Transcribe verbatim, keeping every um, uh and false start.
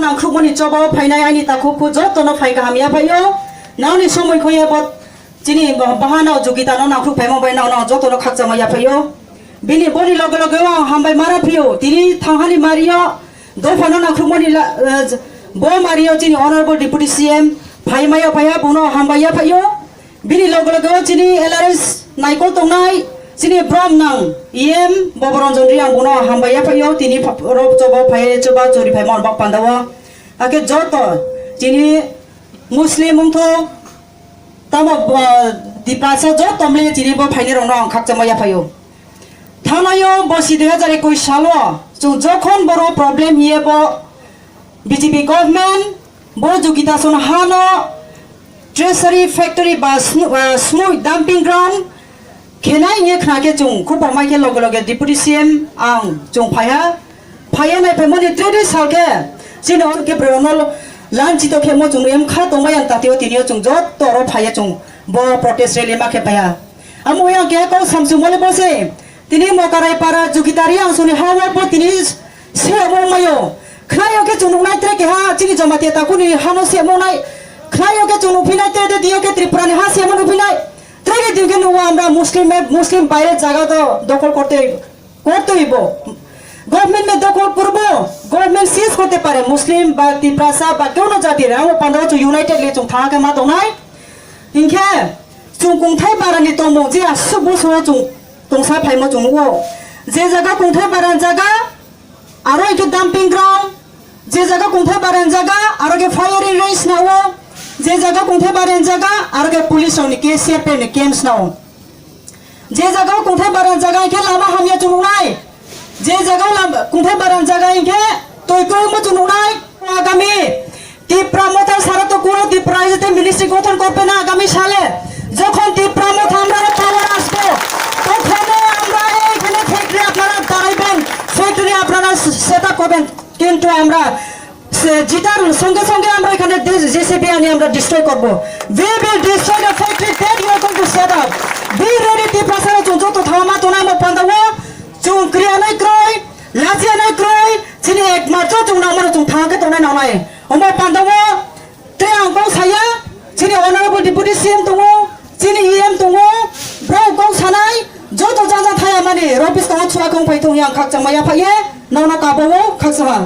Nangkrukmani choba phainai ani takhuk khu jotono phai kaham yaphaio. Nangni somoi khoye bo chini bahano Jogitano nangkruk phaima bai nangno jotono khakchangma yaphaio. Bini boni loge loge o ang hambai mara phio. Tini thanghani mario dophano nangkrukmani la, eh, bo mario chini Honorable Deputy C M phaimaya phaiya bono hambai yaphaio. Bini loge loge o chini L R S naikol tongnai chini brom nang E M Boboranjan Reang bono hambai yaphaio tini pha-, oro choba phai choba chori phaima bak pandao. Ake joto chini Muslim wngtho tamo, ah, Tiprasa joto mle chini bo phaini rokno ang khakchangma yaphaio. Thangnaio bosi dui hazar ekush salo chwng jokhon boro problem hiye bo B J P government bo Jogita Soni hano treasury factory ba smu-, ah, smui dumping ground khenai hinye khna khe chwng khubamai khe loge loge Deputy C M ang chwng phaiha. Phaiya nai phaimani tredis sal khe chini oro khe borokno lanchito khe mo chwng em kha tongmai ang tatio tinio chwng joto oro phaiya chwng bo protest rally ma khe phaiha. Amo yang khe kok samsung mole bo se tini Mokarai para Jogita Reang soni ha wa bo tini se amo mayo. Khnayo khe chwng nuknai tre keha chini Jamatia takuni hano se amo nai. Khnayo khe chwng nukphinai tre de diyo khe Tripura ni ha se amo nukphinai. Tre ke din khe nuwa amra Muslim, Muslim baire jaga do dokol korte করতে হইব। গভর্নমেন্ট মে দখল করব, গভর্নমেন্ট সিজ করতে পারে, মুসলিম বা তিপ্রাসা বা কেউ না জাতির, আমি পান্ডব চুং ইউনাইটেড লে চুং থাকা মা দনাই। ইনকে চুং কুংথাই বারানি তমো যে আসু বসো চুং তংসা ফাইমো চুং ও। যে জায়গা কুংথাই বারান জায়গা, aro ke dumping ground, je jaga kungthai baran jaga, aro ke firing range nao, je jaga kungthai baran jaga, aro ke police rokni ke C R P F ni camps nao. Je jaga kungthai baran jaga ke lama hamya chununai, je jaga lam-, kungthai baran jaga ke toi koi mo chununai, agami Tipra Motha ছাড়া তো কোনো ত্রিপুরা রাজ্যতে মিনিস্ট্রি গঠন করবে না আগামী সালে। যখন টিপ্রা মথা আমরা পাওয়ার আসবো, তখন আমরা এইখানে ফ্যাক্টরি আপনারা দাঁড়াইবেন, ফ্যাক্টরি আপনারা সেট আপ করবেন। কিন্তু আমরা সে জিতার সঙ্গে সঙ্গে আমরা এখানে জেসিবি আনি আমরা ডিস্ট্রয় করব। We will destroy the factory that you are going to set up. Be ready, ত্রিপ্রা ছাড়া চুন যত থামা তো নাই মো পান্দাবো, চুন ক্রিয়া নাই ক্রয়, লাজিয়া নাই ক্রয়, চিনি একমাত্র চুন আমরা চুন থামাকে তো নাই নাও নাই। Omo pandao, tei ang kok saya, chini honorable deputy C M tongo, chini E M tongo, borok kok sanai, joto jang jang thaya mani, office tongo chwla kong phai tong yang khakchangma ya phaiye, nono kabo o khakchangma.